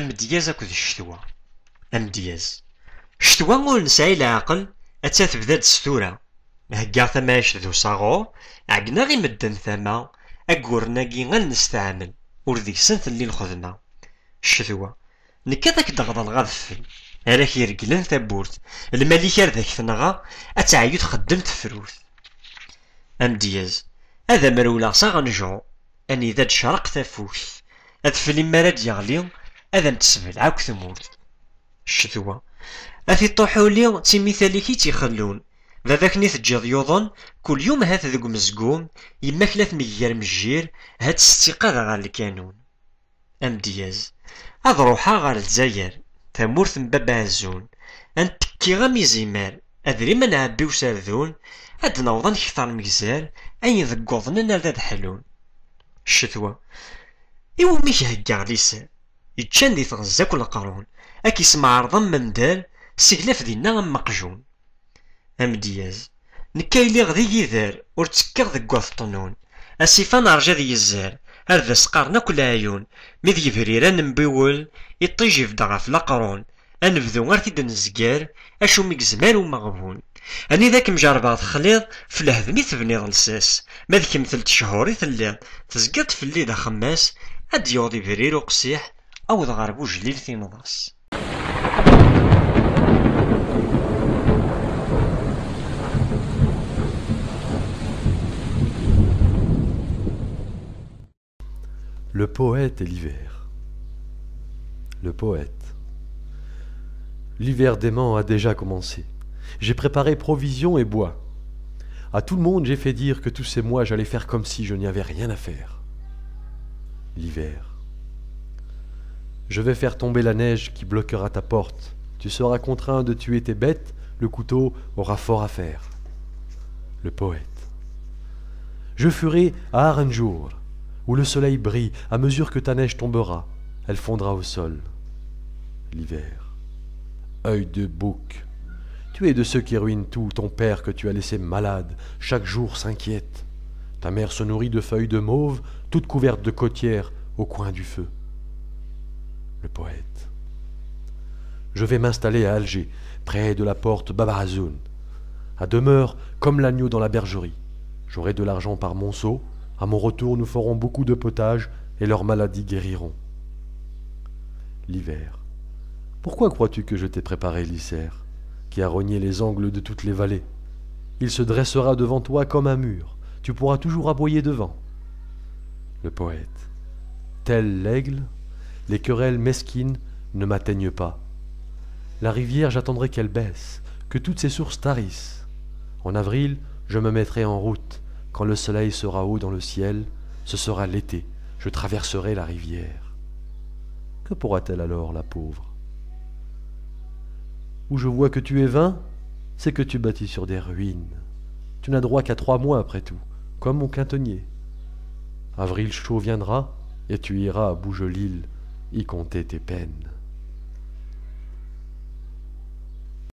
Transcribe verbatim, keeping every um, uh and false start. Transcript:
Amedyaz akked ccetwa. Amedyaz. Ccetwa ur nesɛi leɛqel, atta tebda-d s tura. Heggaɣ tamɛict d usaɣur, ɛeggneɣ i medden tama, agguren-agi ad nesteɛmel, ur deg-sen telli lxedma. Ccetwa. Nekk ad ak-d-ɣḍleɣ adfel, ara k-ireglen tawwurt, lmal-ik ar d ak-t-nɣeɣ, ad teɛyu txeddem tefrut. Amedyaz. Ad am-rewleɣ s aɣenjur, anida d-tecreq tafukt, adfel immi ara d-yeɣli, ad am-tesbelɛ akk tmurt. Ccetwa. A tiṭ uḥuli, d timital-ik i tt-ixellun. Baba-k-nni teǧǧiḍ yuḍen, kul yum hat deg umezgun, yemma-k la tmegger mejjir, hat s ttiqadeɣ ɣer lkanun. Amedyaz. Ad ruḥeɣ ɣer Lezzayer, tamurt n baba Ɛezzun. Ad n-tekkiɣ am izimer, adrim ad nɛebbi userdun, ad d-naweḍ ad nkter megzar, ayen deg uḍnen ad ad ḥlun. Ccetwa. Iwumi k-heggaɣ liser, yeččan di tɣezza akk leqrun, ad k-ismeɛreḍ am mendal, seglaf dinna am meqjun. Amedyaz. Nekk ay lliɣ d igider, ur ttekkiɣ deg wat ṭṭnun. Asif ad nerǧa ad yezzer, ar d as-qqaren akk leɛyun. Mi d yebrir ad nembiwel, iṭij ibedd ɣef leqrun. Ad nebdu ar t-id-nezger, acu mi yezmer umeɣbun. Anida kem-jerbeɣ texliḍ, f lehdem i tebniḍ lsas. Ma d kemm telt cehur i telliḍ, tezgiḍ fell-i d axemmas, ad d-yaweḍ ibrir uqsiḥ, awḍ ɣer bujlil tinḍas. Le poète et l'hiver. Le poète. L'hiver dément a déjà commencé. J'ai préparé provisions et bois. À tout le monde, j'ai fait dire que tous ces mois, j'allais faire comme si je n'y avais rien à faire. L'hiver. Je vais faire tomber la neige qui bloquera ta porte. Tu seras contraint de tuer tes bêtes, le couteau aura fort à faire. Le poète. Je furai à Aranjour, où le soleil brille à mesure que ta neige tombera, elle fondra au sol. L'hiver. Œil de bouc. Tu es de ceux qui ruinent tout, ton père que tu as laissé malade, chaque jour s'inquiète. Ta mère se nourrit de feuilles de mauve, toute couverte de cotières, au coin du feu. Le poète. Je vais m'installer à Alger, près de la porte Baba Azoun. À demeure comme l'agneau dans la bergerie. J'aurai de l'argent par monceaux. À mon retour, nous ferons beaucoup de potages et leurs maladies guériront. L'hiver. Pourquoi crois-tu que je t'ai préparé l'Icère, qui a rogné les angles de toutes les vallées ? Il se dressera devant toi comme un mur. Tu pourras toujours aboyer devant. Le poète. Tel l'aigle, les querelles mesquines ne m'atteignent pas. La rivière, j'attendrai qu'elle baisse, que toutes ses sources tarissent. En avril, je me mettrai en route. Quand le soleil sera haut dans le ciel, ce sera l'été. Je traverserai la rivière. Que pourra-t-elle alors, la pauvre ? Où je vois que tu es vain, c'est que tu bâtis sur des ruines. Tu n'as droit qu'à trois mois après tout, comme mon quintonnier. Avril chaud viendra, et tu iras à Bougelil y conter tes peines.